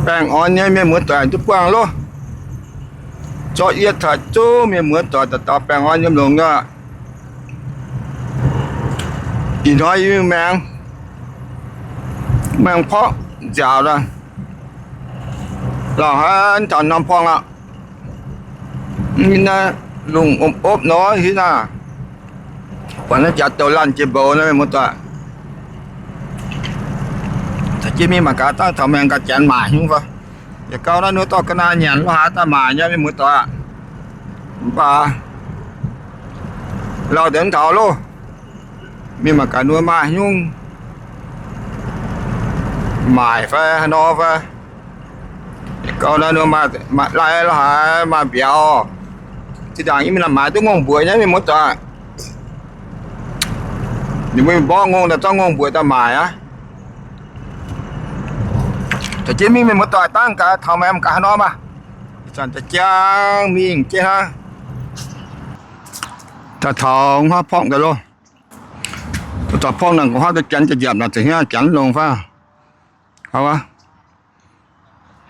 Baengh orn nyei mienh muoz-doic duqv buangh loh. Zorqv yietv taux zungv mienh muoz-doic dauh dauh baengh orn yiem longx nyei. Ih hnoi yie maengx, maengx porqv nziaauc lorh. Lauh haic taux norm porng aqv. Mv naaiv lungh opv nor hiuv naaiv, buatc naaiv jaax douc laanh jiex mboux naaiv mienh muoz-doic. Caux jienv mingh mangc gaax dangh taux maengx gaax janx maaic nyungc fai. Yietc gau naaiv nor dorh ga'naaiv nyanc lo haaix daaih maaic nyei mienh muoz-doic. Mv baac lauh deix mv taux loh. Mingh mangc gaax nor maaih nyungc maaic fai haaix nor fai. Yietc gau naaiv nor maaih, maaih lai lo haaix maaih mbiauz. Zinh ndaangc yie mingh maaic duqv ngongh mbuoqc nyei mienh muoz-doic. Ninh mbuo mborqv ngongh daaih zorqv ngongh mbuoqc daaih maaic aqv. Caux jienv mingh mienh muoz-doic dangh gaax taux maengx gaax haaix nor maah. Ih zanc jaa-jang mingh jienv hnangv. Daaih taux haav porng daaih loh. Daaih taux porng naaic nqa'haav deix janx jaa-nziaapc naaic, za'gengh janx longx fai. Haaix wuov?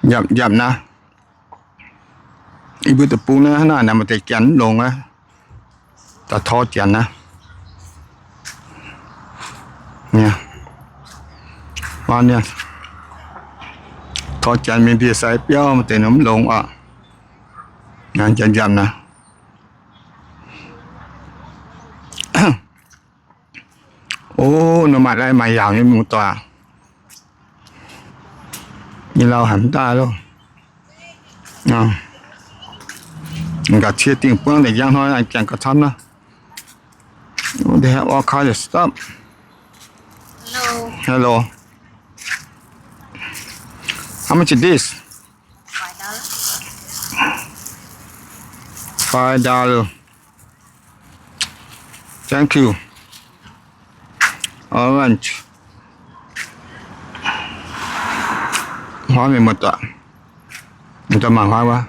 Nziaapc, nziaapc naaiv. Yie mbuo deic-bung naaiv hnangv naaic, maaih deix janx mv longx aqv. Daaih tor janx naaiv. Tor janx, tor janx mingh ndie-sai biauv maaih deix nor mv longx oc. Nziaapc naaiv. O, nor maaih lai maaih yaauc nyei mienh muoz-doic. Yie lauh haic mv daaih loh. Gaax cie dingh buangv deix njang hnoi janx gauh camv naaiv. They have all kinds of stuff. Hello. Hello. How much is this? Five dollar. Five dollar. Thank you. Orange. Huaav mienh muoz-doic. Mienh muoz-doic mangc huaav wuov.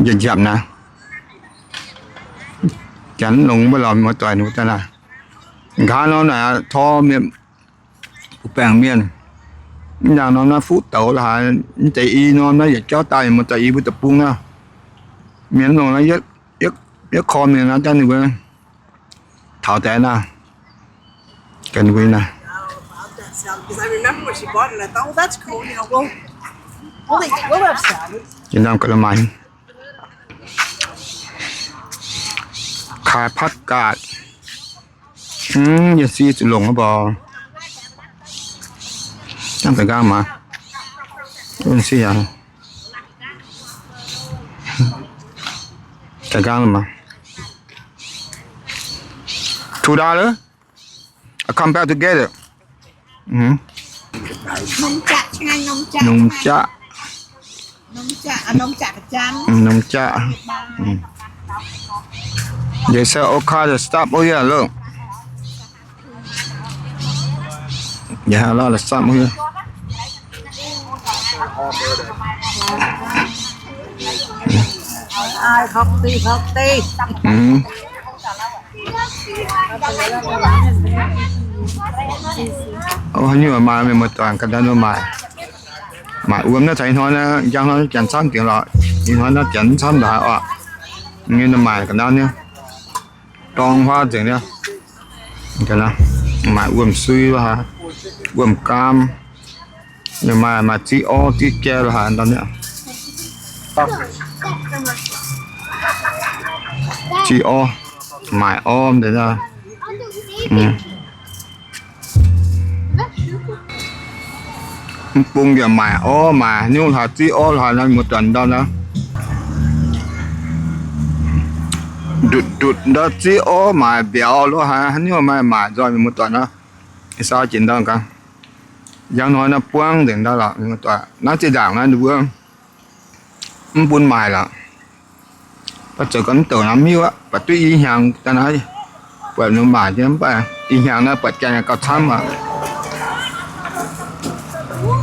Njiapc njiapc naaiv. Janx longx mbuo lorz mienh muoz-doic ninh mbuo daaih naaic. Nqa'haav nor naaic tor mienh, baengc mienh. Mv nyaangh norm naaiv fuqv douz lorqc haaix, mv zeiz i norm naaiv yietc jauv daaih mienh muoz-doic, i mbuo deic-bung naaiv. Mienh longx naaiv, yietv korv mienh naaiv daaih ninh mbuo taux deix naaiv. Ga'naaiv ga'naaiv ga'naaiv maaih ขายผักกาด. Yie si zuqc longc aqv mbuo. Dangh da'nqaang maah. Wuov si yaac da'nqaang maah. Two dollar. I come back together. Num jaqv, num jaqv. Num jaqv. They sell all kind of stuff over here, look. They have a lot of stuff over here. Ov, haaix nyungc maaih, mienh muoz-doic ganh ndau nor maaih. Maaih wuom naaiv caux ih hnoi naaiv, njang hnoi janx camv dingc lorqc. Ih hnoi naaiv janx mv camv ndaaih oc. Nyei maaih ga'naaiv niaa, dorng huaav nzengc niaa. Maaih wuom-sui lo haaix, wuom-gaam, maaih, maaih ziqv orv ziqv jai lo haaix ndau niaa. Ziqv orv, maaic orv deix. Mv bung yaac maaic orv, maaic nyungc lo haaix, ziqv orv lo haaix, muoz-doic ndau naaiv. Ndutc ndutc ndau ziqv orv maaic mbiauz lo haaix, haaix nyungc maaih maaic nzoih mienh muoz-doic naaiv. Ih saau jiex ndau gaax. Njang hnoi naaiv buangv nzengc ndau lorqc mienh muoz-doic. Naaiv zinh ndaangc naaiv ninh mbuo mv bun maaic lorqc. Baac zoux gau mv douc naaiv mv hiuv aqv, baac duqv i hnyangx daaih naaiv, buatc ninh maaic jienv mv baac i hnyangx naaiv buatc janx gauh camv aqv.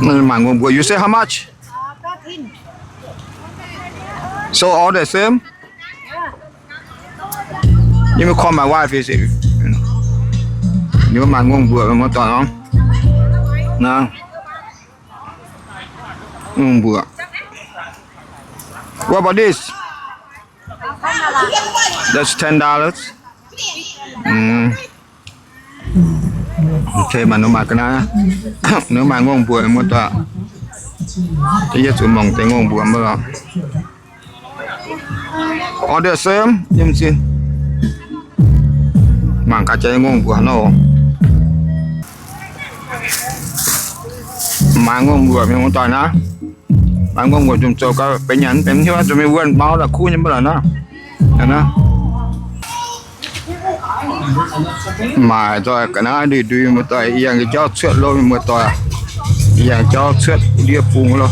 Maaic ngongh mbuoqc, you say how much? So all the same? You may call my wife, is it? Ninh mbuo maaic ngongh mbuoqc muoz-doic nor. Naaiv ngongh mbuoqc. What about this? That's ten dollars. Mm. Okay, maaih ninh maaih ga'naaiv. Ninh maaih ngongh mbuoqc, muoz-doic. Yie zuqc mangc deix ngongh mbuoqc mv baac lorqc. All the same, yiem sin. Mangc gaax jaax ngongh mbuoqc nor. Maaih ngongh mbuoqc mienh muoz-doic naaiv. Maaih ngongh mbuoqc nzunc zoux gau benx nyanc benx hiuv, zuqc mingh wuonh mau la'kuqv nyei mv baac lorqc naaiv. Maaic nzoih ga'naaiv ndui ndui muoz-doic, yangh jauv cuotv lo muoz-doic, yangh jauv cuotv ndiev bung lo.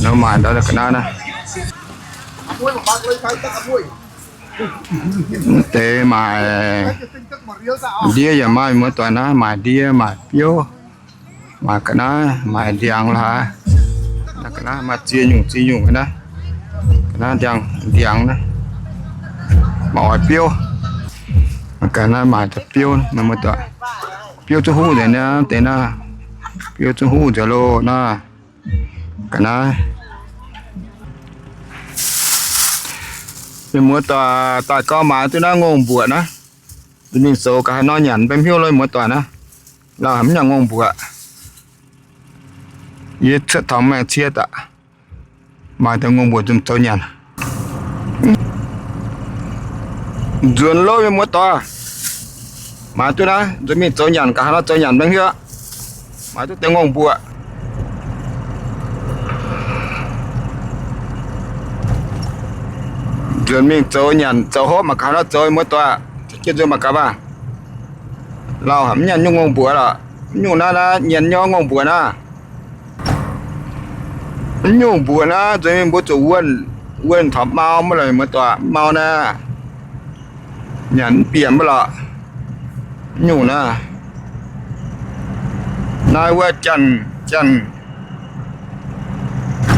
Nor maaic ndau ga'naaiv naaiv. Mv deix maaic ndiev yaac maaih muoz-doic naaiv, maaic ndiev maaic biouv. Maaic ga'naaiv maaic ndiangx laaix. Ga'naaiv maaih ziex nyungc ziex nyungc naaiv. Ga'naaiv ndiangx ndiangx naaiv. Maaih oix biouv. Ga'naaiv maaic daaih biouv, biouv zungv huv nzengc naaiv deix naaiv. Biouv zungv huv nzengc loh naaiv. Ga'naaiv. Mienh muoz-doic daaih gau maaiz duqv naaiv ngongh mbuoqc naaiv. Mingh zoux gaax haaix nor nyanc mbenc hnyouv lo muoz-doic naaiv. Lauh haic mv nyanc ngongh mbuoqc. Yie cuotv taux maengx cie daaih. Maaiz deix ngongh mbuoqc nzunc zoux nyanc. Nzuonx lov mienh muoz-doic. Maaiz duqv naaiv nzuonx mingh zoux nyanc gaax haaix nor zoux nyanc mbenc hnyouv. Maaiz duqv deix ngongh mbuoqc. Nzuonx mingh zoux nyanc zoux hopv mangc gaax haaix nor zoux muoz-doic. Jiex nzuonx mangc gaax maah. Lauh haic mv nyanc nyungc ngongh mbuoqc lorqc. Mv nyungc naaiv, naaiv nyanc nyei ngongh mbuoqc naaiv. Mv nyungc mbuoqc naaiv nzuonx mingh mbuo zuqc wuonh, wuonh taux mau mv lorqc muoz-doic, mau naaiv. Nyanc mv bieqc mv lorqc. Mv nyungc naaiv. Naaiv wuov janx, janx,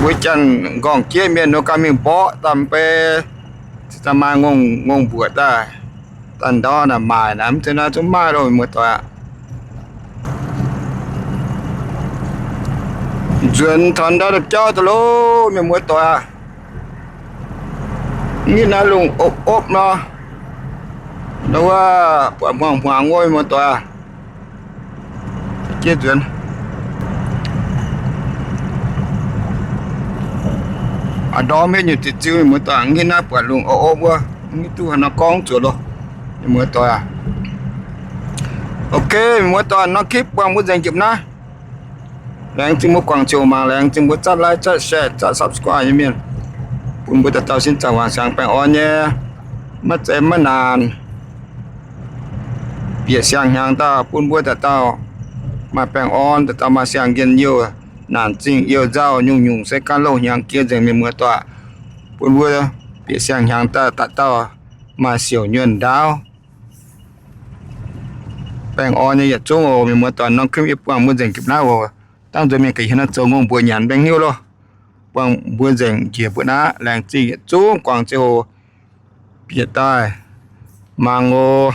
wuov janx nqorngv jieqv mienh nor ganh mingh mborqv daaih mv bei, daaih maaih ngongh, ngongh mbuoqc daaih. Daaih ndau naaic maaic naaic mv zeiz naaiv zungv maaih loh muoz-doic aqv. Nzuonx taux ndau da'jauv daaih loh mienh muoz-doic aqv. Ngitv naaiv lungh opv opv nor, ndau wuov buatc hmuangx hmuangx wuov mienh muoz-doic aqv. Jiex nzuonx. A'ndorm maiv nyungc ziux-ziux mienh muoz-doic, ngitv naaiv buatc lungh opv opv wuov, mv duqv haaix nor gorngv zuqc loh mienh muoz-doic aqv. Ok, mienh muoz-doic, norm clip buangh mbuo nzengc jipv naaiv. Laengz zingh mbuo guangc ziouc mangc, laengz zingh mbuo zatv like, zatv share, zatv subscribe nyei mienh, bun mbuo dauh dauh sin zaangc wangc siangx baengh orn nyei, maiv zeiz maiv naanc. Bieqc siang-hnyangx daaih bun mbuo dauh dauh maaih baengh orn, dauh dauh maaih siang-njien-youh, naanc zingh youh nzauh, nyungc-nyungc se ganh loh hnyangx jiex nzengc mienh muoz-doic. Bun mbuo bieqc siang-hnyangx daaih dauh dauh maaih siouc nyuonh ndaauv. Baengh orn nyei yietc zungv oc mienh muoz-doic, norm clip yie buangh mbuo nzengc jipv naaiv oc. Dangh nzuonx mingh gaax hieh naaiv zoux ngongh mbuoqc nyanc mbenc hnyouv loh. Buangh mbuo nzengc njiec mbuo naaiv, laengz zingh yietc zungv guangc ziangh hoc bieqc daaih mangc oc.